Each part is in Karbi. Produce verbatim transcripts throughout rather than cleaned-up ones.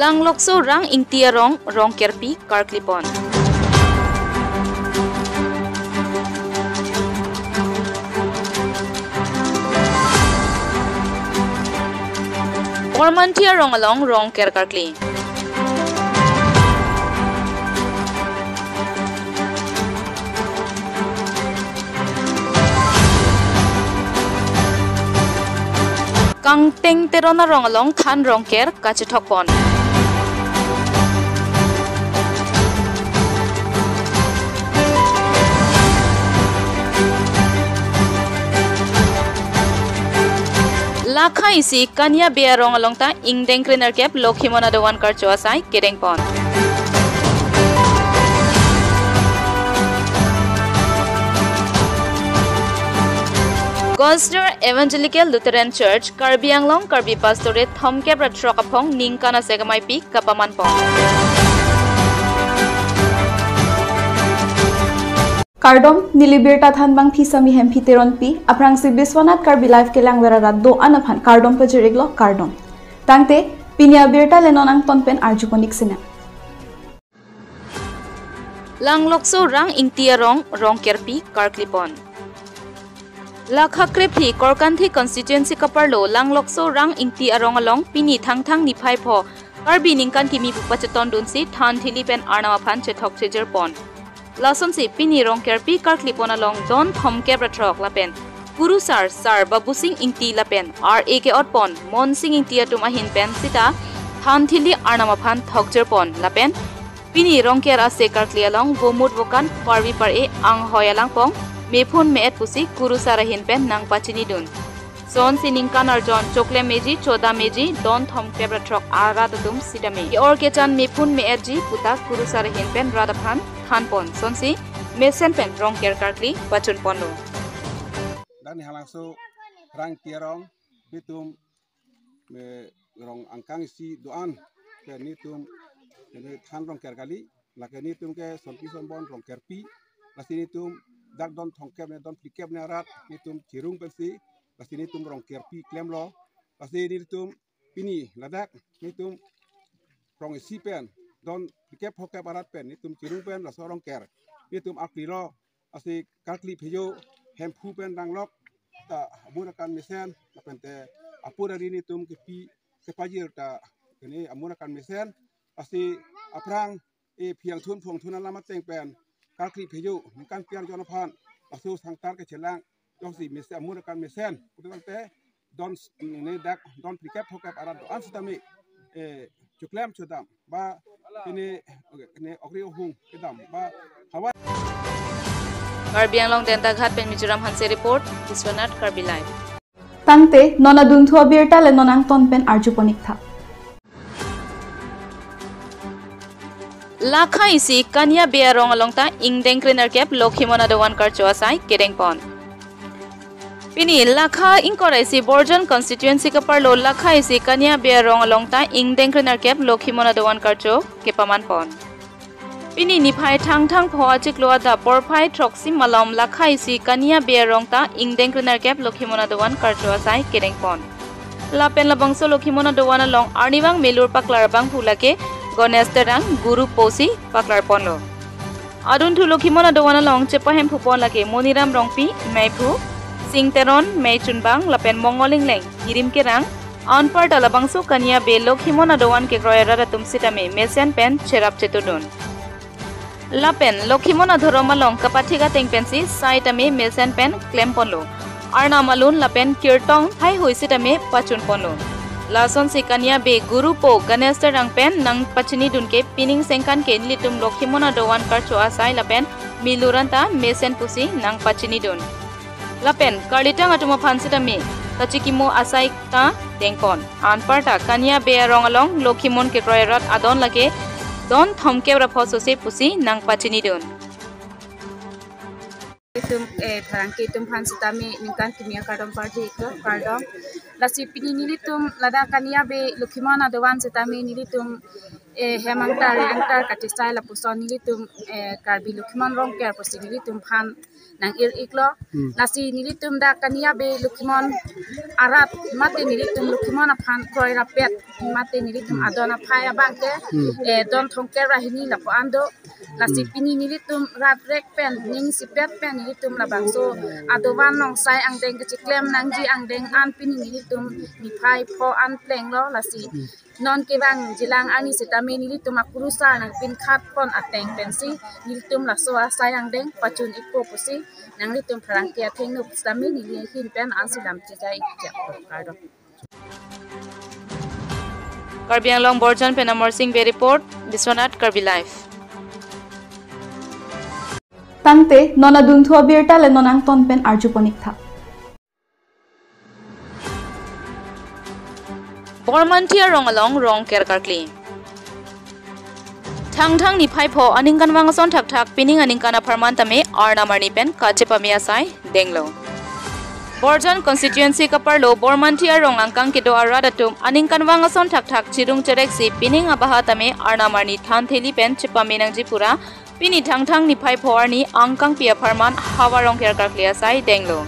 Langlokso Rang Ingti arong rongkerpi karklipon. Kormanthi arong along rongker karkli. Kangteng Teron arong along than rongker kachethokpon. Lakha isi Kania Bey arong along ta ingdeng krenerkep Lokhimon adovan karcho asai kedengpon. Gosner Evangelical Lutheran Church, Karbi Anglong, Karbi Pastorate, thomkep ra throk aphong ningkan asek ameipi kapamanpon. Kardom, neli birta thanbang Phisami Hemphi Teronpi, aphrangsi Biswanath Karbi Live kelangver arat do-an aphan kardom pajir-iklo, kardom. Tangte, pini abirta le non angton pen arjupon-ik sinang. Langlokso Rang Ingti arong rongkerpi karklipon. Lakha krephli Korkanthi constituency kaparlo Langlokso Rang Ingti arong along pini Thangthang niphai pho Karbi ningkan kimi pu pachetondunsi than thili pen Arnam aphan chethok chejirpon. Lasonsi pini rongkerpi karklipon along don thomkep ra throk lapen kurusar Sar Babusing Ingti lapen R A ke-otpon Monsing Ingti atum ahin pen sita than thili Arnam aphan thokjirpon lapen pini rongker ase karkli along vomut vokan parvi par-e anghoi alangpong mephun me-et pusi kurusar ahin pen nangpachinidun. Sonsi ningkan arjon choklem meji, chodam meji, don thomkep ra throk arat atum sitame ke-or kechan mephun me-etji puta kurusar ahin pen rat aphan thanpon. Sonsi mesen pen rongker karkli pachunponlo. Dak ne Halangso Rang Ingti arong, netum me rong angkang isi do-an ke netum ne than rongker kali, lake netum ke sonpi sonbon rongkerpi, lasi netum dak don thomkep ne don phlikep ne arat netum chirung pensi, lasi netum rongkerpi klemlo, lasi netum pini ladak netum rong isi pen don phlikep phokep arat pen netum chirung pen laso rongker netum aklilo, lasi karkli phejo Hemphu pen danglok ta amun akan mesen, lapen te apur ari netum kepi kepajir ta kene amun akan mesen, lasi aphrang e phiang thun phong thun alam ateng pen karkli phejo ningkan pi arjon aphan laso sangtar kechelang jongsi mesen amun akan mesen, putangte don ne dak don phlikep phokep arat do-an sitame, eh, choklem chodam ba pini, okay, ne okri ohung kedam ba hawa. Karbi Anglong Dentaghat pen Mizoram Hanse report, Biswanath Karbi Live. Tangte, non adunthu abirta le non angton pen arjupon-ik tha. Lakha isi Kania Bey arong along ta ingdeng krenerkep Lokhimon adovan karcho asai kedengpon. Pini Lakha ingkoi ra isi Borjan constituency kaparlo Lakha isi Kania Bey arong along ta ingdeng krenerkep Lokhimon adovan karcho kepamanpon. Pini niphai Thangthang pho achiklo adap porphai throksi malom Lakha isi Kania Bey arong ta ingdeng krenerkep Lokhimon adovan karcho asai kedengpon. Lapen labangso Lokhimon adovan along arnivang melur paklar abangphu lake Ganesh Terang, Guru Po si paklarponlo. Adunthu Lokhimon adovan along chepahem phupon lake Moniram Rongpi, meiphu, Sing Teron, meichunbang, lapen Mongol Ingleng, Hirim Kerang, anparta labangso Kania Bey Lokhimon adovan kekroi arat atum sitame mesen pen cherap chetudun. Lapen Lokhimon adhorom along kapathik ateng pensi saitame mesen pen klemponlo. Arnam alun lapen kirtong haihui sitame pachunponlo. Lasonsi Kania Bey Guru Po Ganesh Terang pen nangpachinidun ke pining sengkan ke nelitum Lokhimon adovan karcho asai lapen melur anta mesen pusi nangpachinidun. Lapen karlitang atum aphan sitame kachikimo asai ta dengpon. Anparta Kania Bey arong along Lokhimon kekroi arat adon lake don thomkep ra pho sose pusi nangpachinidun. Itum, eh, pherangke atum aphan sitame ningkan kimi akardom pardi-iklo, kardom. Lasi pini nelitum ladak Kania Bey Lokhimon adovan sitame nelitum Eh, hem angtar, eh, angtar kachesai lapuson nelitum, eh, Karbi Lokhimon Rongker pusi nelitum aphan nang-ir iklo. Hmm. Lasi nelitum dak kania be Lokhimon arat mate nelitum Lokhimon aphan kroirapet mate nelitum Hmm. adon aphai abang ke, Hmm. eh, don thomkep ra hini lapu-an do. Lasi Hmm. pini nelitum rat rek pen, ning sipet pen nelitum labangso adovan nongsai angdeng kechiklem nangji angdeng an pini nelitum niphai pho an plenglo lasi. Hmm. Non kevang jilang arni sitame nelitum akurusar nangpinkhat pon ateng pensi nelitum laso asai angdeng pachun ikpo pusi nanglitum pherangke athengno sitame neli ahin pen ansi lam chejai ikjak kardom. Karbi Anglong Borjan pen Amar Singh Bey report, Biswanath Karbi Live. Tangte, non adunthu abirta le non angton pen arju ponik tha. Bormanthi arong along Rongker karkli. Thangthang niphai pho aningkanvang ason thakthak pining aningkan apharman tame arnam arni pen kachepame asai denglo. Borjan constituency kaparlo Bormanthi arong angkang kedo arat atum aningkanvang ason thakthak chirung chereksi pining abaha tame arnam arni than theli pen chepame nangji pura pini Thangthang niphai pho arni angkangpi apharman havar Rongker karkli asai denglo.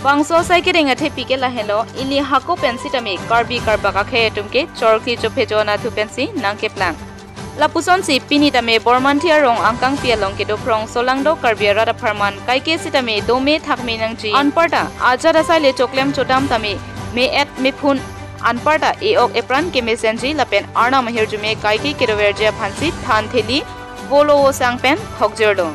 Bangso asai kedeng athepi ke lahenlo, ili hako pen sitame Karbi Karbak akhei atum ke chorkli chophejo nathu pensi nangkeplang. Lapusonsi pini tame Bormanthi arong angkangpi along kedo phrong solangdo Karbi arat apharman kaike sitame dome thakme nangji anparta ajat asai le choklem chodam tame me-et mephun anparta e-ok epran kemesenji lapen arnam ahirjume kaike kedoverji aphansi than theli volo vosang pen thokjirlo.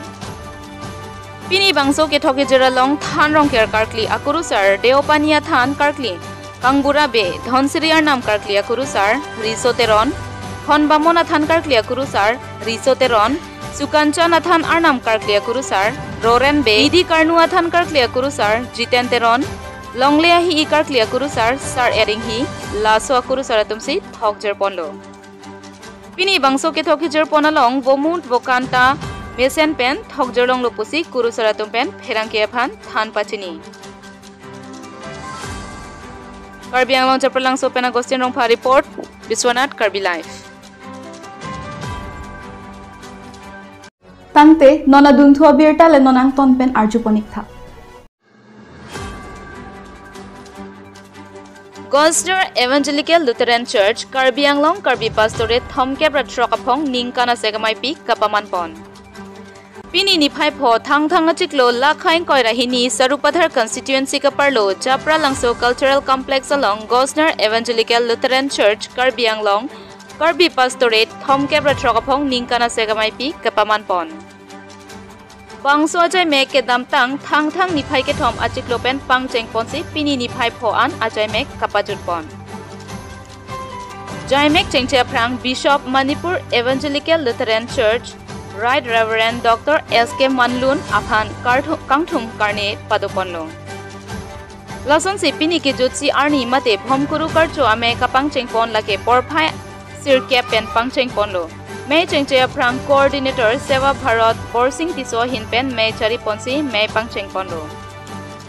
Pini bangso kethok kejir along than Rongker karkli akurusar Deopani athan karkli Kangbura Bey, Dhonsiri arnam karkli akurusar Riso Teron, Khon Bamon athan karkli akurusar Riso Teron, Sukanchan athan arnam karkli akurusar Roren Bey, Idi Karnu athan karkli akurusar Jiten Teron, Longle ahi-i karkli akurusar Sar Eringhi, laso akurusar atumsi thokjir ponlo. Pini bangso kethok kejir pon along vomut vokanta mesen pen thokjir longlo pusi kurusar atum pen pherangke aphan than pachini. Karbi Anglong Chapralangso pen Agustin Rongpha report, Biswanath Karbi Live. Tangte, non adunthu abirta le non angton pen arju ponik tha. Gosner Evangelical Lutheran Church, Karbi Anglong, Karbi Pastorate, thomkep ra throk aphong ningkan asek ameipi kapaman pon. Pini niphai pho Thangthang achiklo Lakha ingkoi ra hini Sarupathar constituency kaparlo Chapralangso Cultural Complex along Gosner Evangelical Lutheran Church, Karbi Anglong, Karbi Pastorate, thomkep ra throk aphong ningkan asek ameipi kapaman pon. Bangso ajaimek kedamtang Thangthang niphai kethom achiklo pen pangcheng ponsi pini niphai pho an ajaimek kapajut pon. Jaimek chengche aphrang Bishop Manipur Evangelical Lutheran Church, Right Reverend Doctor S K Manlun aphan karthu-, kangthum karne pado ponlo. Lasonsi pini kejutsi arni mate Bhomkuru Karcho amei kapangcheng pon lake porphai sirkep pen pangcheng ponlo. Mei chengche aphrang coordinator Seva Bharat Borsing Tisso ahin pen mei chari ponsi mei pangcheng ponlo.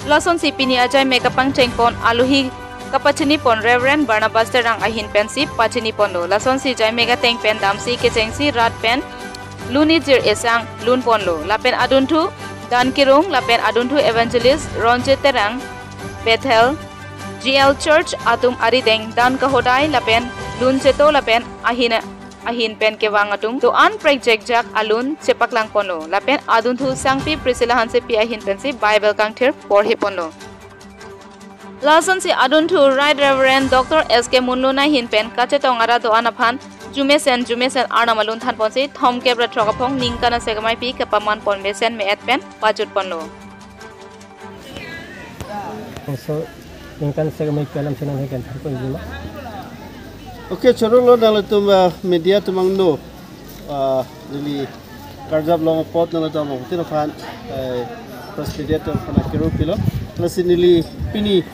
Lasonsi pini ajaimek kapangcheng pon alohi kapachini pon Reverend Barnabas Terang ahin pensi pachini ponlo. Lasonsi jaimek ateng pen damsi kechengsi rat pen lun ejir esang lun ponlo. Lapen adunthu Dan Kirung lapen adunthu Evangelist Ronjit Terang, Bethel G L Church atum arideng Dan Kahodai lapen lun cheto lapen ahin ahin pen kevang atum do-an prekjekjak alun chepaklang ponlo. Lapen adunthu sangpi Priscilla Hansepi ahin pensi Bible kangthir porhi ponlo. Lasonsi adunthu Right Reverend Doctor S K Manlun ahin pen kachetong arat do-an aphan jumesen jumesen arnam alun than ponsi thomkep ra throk aphong ningkan asek ameipi kapaman pon mesen me-et pen pajut ponlo. So, ningkan asek ameipi alam chenam hekan than pon jima. Okay, choro lo nanglitum, ah, media atum angno, ah, neli karjap long apot nanglitum abang tin aphan, eh, press media atum aphan akiru pilo. Lasi neli pini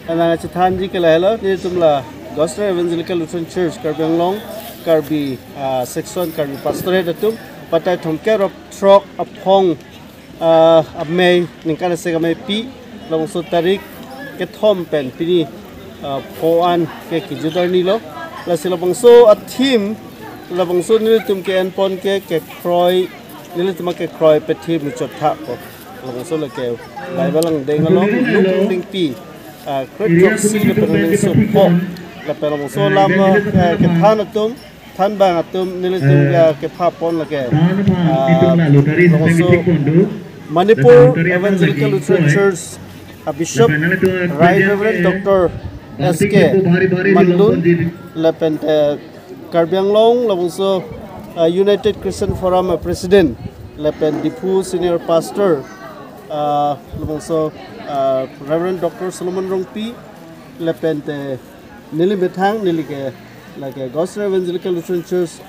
anang chethanji ke lahelo, nelitum la Gosner Evangelical Lutheran Church Karbi Anglong, Karbi, ah, section Karbi Pastorate atum, patai thomkep ra throk aphong, ah, amei ningkan asek ameipi labangso tarik kethom pen pini, ah, pho an ke kejut arni lo. Lasi labangso a-theme Labangso nelitum ke-enpon ke kekroi, nelitum kekroi pethi muchot tha ko. Labangso lake Bible angdeng along, Luke angdengpi, ah, kre throksi lapen angdengso pho. Lapen labangso alam, ah, kethan atum, thanbang atum, nelitum, ah, kephapon lake, ah, labangso Manipur Evangelical Lutheran Church, ah, Bishop, Right Reverend Doctor S K Mandun, lapen, eh, Karbi Anglong, labangso, ah, United Christian Forum, ah, President, lapen Diphu Senior Pastor, ah, labangso, ah, Reverend Doctor Solomon Rongpi, lapen te neli methang, neli ke, lake Gospel Evangelical Lutheran Church,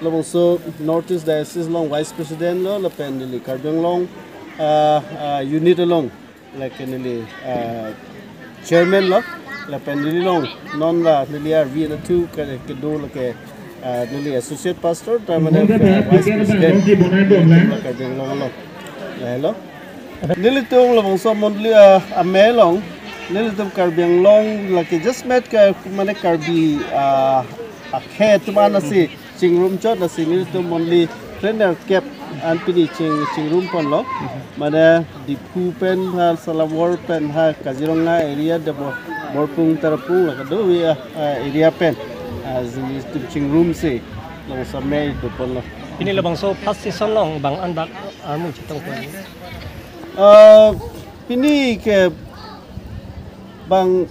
labangso North East Diocese along Vice President lo, lapen neli Karbi Anglong, ah, ah, unit along, lake neli, ah, chairman lo, lapen neli along non la neli arvi na thu ke, kedo lake, ah, neli associate pastor, ta mane, ah, vice president, la Karbi Anglong along. La hello. Nelitum labangso mondoli, ah, amei along, nelitum Karbi Anglong lake just met ke mane Karbi, ah, akhei atum an asi chingrum chot, lasi nelitum mondoli kre nerkep an pini ching, chingrum ponlo. Mane Diphu pen ha Salawar pen ha Kaziranga area de Bor-, Borpung Tarapung la kado ya, ah, area pen, ah, nelitum chingrumsi labangso amei do ponlo. Pini labangso first session along bang-an bak armu chetongpon? Ah, pini ke bang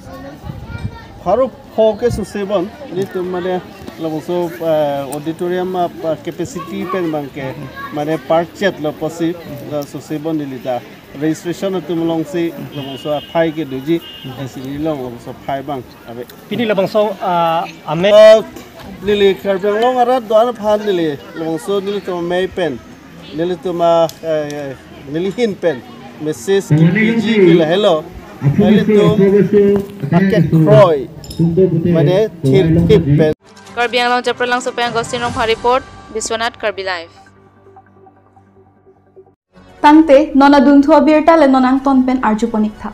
pharo pho ke susebon, nelitum mane labangso, ah, auditorium, ah, capacity pen bang ke mane park chet lo posi, ah, susebon neli ta registration atum alongsi labangso aphai ke doji, eh, si neli along labangso aphai bang ave. Pini labangso, ah, amei? Ah, neli Karbi Anglong arat do-an aphan neli labangso nelitum amei pen, nelitum a, eh, neli ahin pen message kipiji ke la hello. Nelitum akekroi mane thirthip pen. Karbi Anglong Chapralangso pen Agustin Rongphar report, Biswanath Karbi Live. Tangte, non adunthu abirta le non angton pen arjupon-ik tha.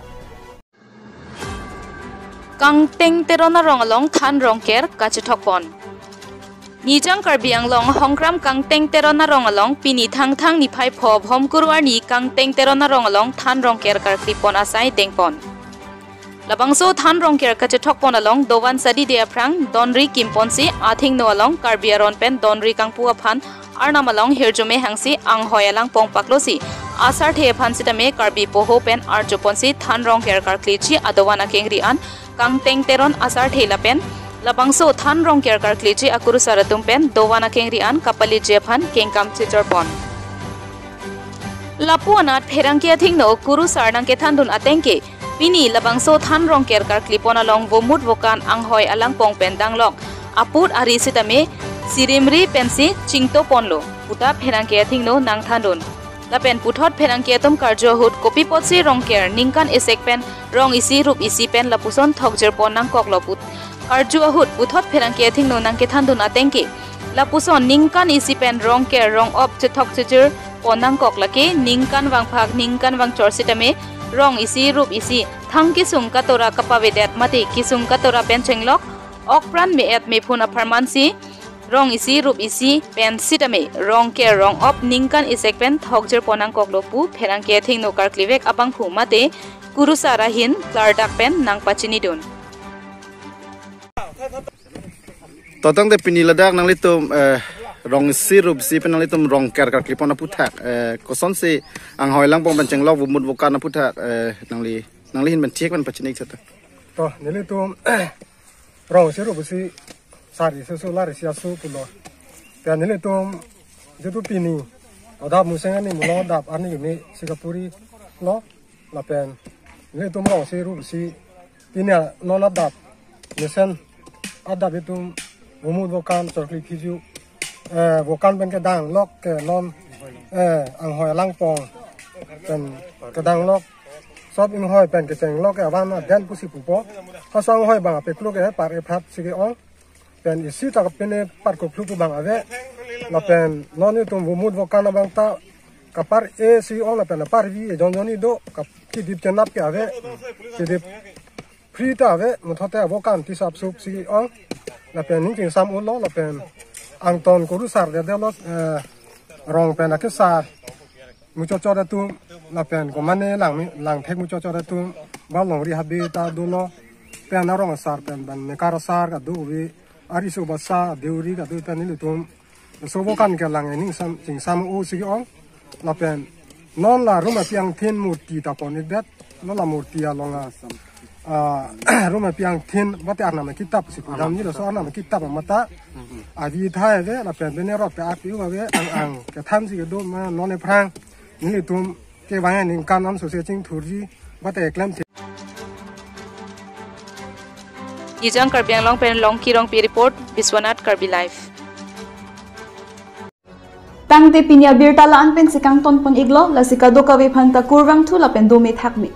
Kangteng Teron arong along than rongker kachethokpon. Nijang Karbi Anglong Hongkram Kangteng Teron arong along pini Thangthang niphai pho Bhomkuru arni Kangteng Teron arong along than rongker karklipon asai dengpon. Labangso than rongker kachethokpon along dovan sadi de aphrang donri kimponsi athengno along Karbi aron pen donri kangpu aphan Arnam along hirjume hangsi anghoi alang pongpaklosi asarthe aphan sitame Karbi poho pen arjuponsi than rongker karkliji adovan akengri an Kangteng Teron asarthe lapen labangso than rongker karkliji akurusar atum pen dovan akengri an kapaliji aphan kengkam chechorpon. Lapu anat pherangke athengno kurusar nangkethandun atengke pini labangso than rongker karklipon along vomut vokan anghoi alang pong pen danglok aput ari sitame sirimri pensi chingtoponlo puta pherangke athengno nangthandun. Lapen puthot pherangke atum karju ahut kopi apotsi rongker ningkan isek pen rong isi rup isi pen lapuson thokjirpon nangkoklo put karju ahut puthot pherangke athengno nangkethandun atengke lapuson ningkan isi pen rongker rong-op chethok chejirpon nangkok lake ningkan vangphak ningkan vangchor sitame rong isi rup isi thang kesung katora kapavedet mate kesung katora pen chenglok okpran me-et mephun apharmansi rong isi rup isi pen sitame rongker rong-op ningkan isek pen thokjirpon nangkoklo pu pherangke athengno karklivek abangphu mate kurusar ahin klardak pen nangpachinidun. To tangte pini ladak nanglitum, eh, rong isi rup isi pen nanglitum rongker karklipon aphuthak, eh, kosonsi anghoi alang pong pen chenglok vomut vokan aphuthak, eh, nangli, nangli ahin pen thik pen pachini-ik tha. To nelitum rong isi rup isi sar isi aso lar isi aso pulo. Pen nelitum jitu pini adap Museng arni mulo adap arni kimi sikapuri lo. Lapen nelitum rong isi rup isi pini non adap mesen adap itum vomut vokan chorkli phiju, eh, vokan pen kedanglok ke non, eh, anghoi alang pong pen kedanglok sop inghoi pen kechenglok ke avan aden pusi pupo. Halaso anghoi bang apeklo ke par ephat si ke-ong. Pen isi ta kapine par kophlu pu bang ave. Lapen non itum vomut vokan abang ta kapar e si ong lapen apar vi ejon jonni do kap-, kedip chenap ke ave. Kedip free ta ave, muthote vokan tisap sup si ong. Lapen ning tingsam ulo lapen Angton kurusar de delos, eh, rong pen akesar muchotchot atum, lapen komane lang langthek muchotchot atum, ba longri habe ta dolo, pen arong asar pen ban mekar asar kado ave, ariso basa deuri kado pen nelitum sobo kan kelang ening sam chingsam o si ong. Lapen non la Rumapi Angthin murti ta pon-ikdet, non la murti along a, ah, Rumapi Angthin bate Arnam kitap si pudam ni laso Arnam kitap amata avi thai ave, lapen bene rot te ak piu ave, ang ang kethan si kedo ma non ephrang nelitum kevang aningkan an sose chingthurji bate klem thi. Nijang Karbi Anglong pen Longki Rongpi report, Biswanath Karbi Live. Tangte pini abirta la-an pensi kangton pon-iklo, lasi kadokave aphanta kurvangthu lapen dome thakme.